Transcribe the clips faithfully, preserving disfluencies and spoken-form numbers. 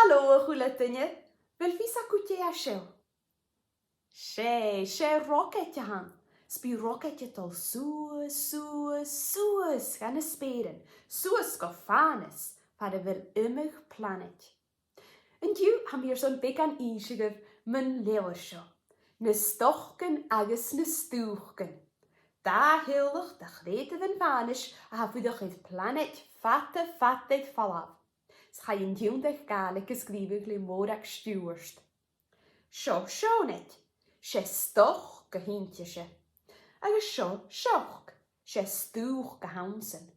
Halò a h-uile duine, a bheil fios agaibh dè tha seo? 'S e, 's e rocaid a th' ann. 'S bidh rocaid a' dol suas, suas, suas dha na speuran, suas gu fànas, far a bheil iomadh planaid. An-diugh tha mi airson beagan innse dhuibh mun leabhar seo, Na Stocan agus na Stùcan. Dà theaghlach de chreutairean fànais a tha a' fuireach air planaid fada, fada air falbh. 'S chaidh an tionndadh Gàidhlig a sgrìobhadh le Mòrag Stiùbhart. Seo Seònaid, 's e stoc a th' innte-se. Agus seo Seoc, 's e stùc a th' annsan.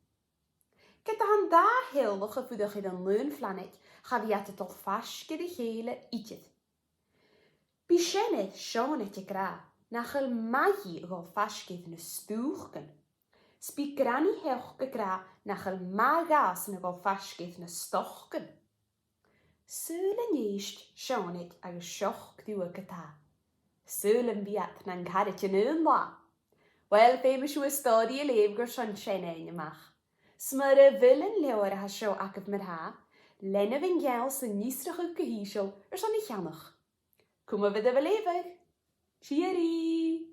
Ged a tha an dà theaghlach a' fuireach air an aon phlanaid, cha bhi iad a' dol faisg air a chèile idir. Bidh seanair Sheònaid ag ràdh nach eil math dhi a dhol faisg air na stùcan. 'S bidh Granny Sheoc ag ràdh nach eil math dhàsan a dhol faisg air na stocan. Saoil an èist Seònaid agus Seoc riutha ge-tà? Saoil am bi iad nan caraidean aon latha? Uill, feumaidh sibh an stòiridh a leughadh airson sin fhaighinn a-mach. 'S mura bheil an leabhar a tha seo agaibh mar-thà, leanaibh an ceangal san fhiosrachadh gu h-ìosal airson a cheannach. Cumaibh oirbh a' leughadh! Tìoraidh!